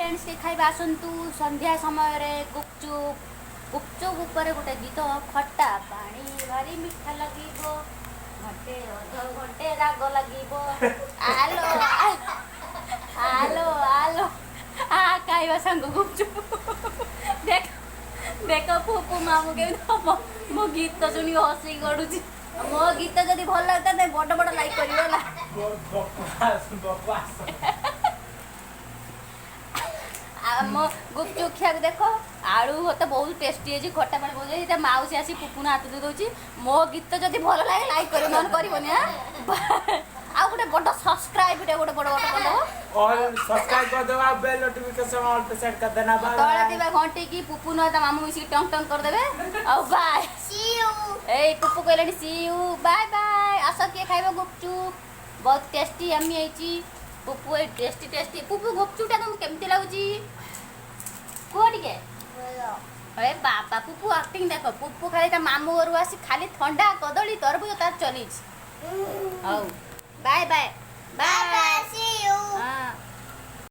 Friends, ଖାଇବା ଆସନ୍ତୁ। ସନ୍ଧ୍ୟା ସମୟରେ ଗୁପଚୁପ। ଗୁପଚୁପ ଉପରେ ଗୋଟେ ଗୀତ। ଖଟା ପାଣି ଭାରି ମିଠା ଲାଗିବ, ଘଣ୍ଟେ ଅଧ ଘଣ୍ଟେ ରାଗ ଲାଗିବ। ଆଲୋ ଆଲୋ ଆଲୋ, ଆ ଖାଇବା ସାଙ୍ଗ ଗୁପଚୁପ। ଦେଖ ଦେଖ, ଫୁଫୁ ମାମୁ କେମିତି ହବ। ମୋ ଗୀତ ଶୁଣିକି ହସିକି ଗଡୁଛି। ମୋ ଗୀତ ଯଦି ଭଲ ଲାଗିଥାଏ, ବଡ ବଡ ଲାଇକ୍ କରିବ, ହେଲା? ବକବାସ ବକବାସ। ଆମ ଗୁପଚୁପ ଖିଆକୁ ଦେଖ। ଆଳୁ ତ ବହୁତ ଟେଷ୍ଟି ହେଇଛି, ଖଟା ପାଣି ବହୁତ ହେଇଛି। ତା ମାଉସୀ ଆସି ପୁପୁନ ହାତ ଧୋଇ ଦଉଛି। ମୋ ଗୀତ ଯଦି ଭଲ ଲାଗେ ଲାଇକ୍ କରିବ, ନହେଲେ କରିବନି। ଆଁ, ଆଉ ଗୋଟେ ବଡ ସବସ୍କ୍ରାଇବ ଟେ ଗୋଟେ ବଡ ବଡ କରିଦବ। और सब्सक्राइब कर दो, आप बेल नोटिफिकेशन ऑल पे सेट कर देना। बाय। ତଳେ ଥିବା ଘଣ୍ଟିକି ପୁପୁନ ତା ମାମୁଁ ମିଶିକି ଟଙ୍ଗ ଟଙ୍ଗ କରିଦେବେ। ଆଉ ବାଏ। See you. ଏଇ ପୁପୁ କହିଲାଣି ସି you, bye bye. ଆସ କିଏ ଖାଇବ ଗୁପଚୁପ, ବହୁତ ଟେଷ୍ଟି ୟମି ହେଇଛି। ପୁପୁ ଏଇ ଟେଷ୍ଟି ଟେଷ୍ଟି। ପୁପୁ, ଗୁପଚୁପଟା ତମକୁ କେମିତି ଲାଗୁଛି କୁହ ଟିକେ। ଏ ବାବା, ପୁପୁ ଆକ୍ଟିଂ ଦେଖ। ପୁପୁ ଖାଲି ତା ମାମୁଁ ଘରୁ ଆସି ଖାଲି ଥଣ୍ଡା, କଦଳୀ, ତରଭୁଜ ତାର ଚଲେଇଛି। ହଉ, ବାଏ ବାଏ ବାଏ।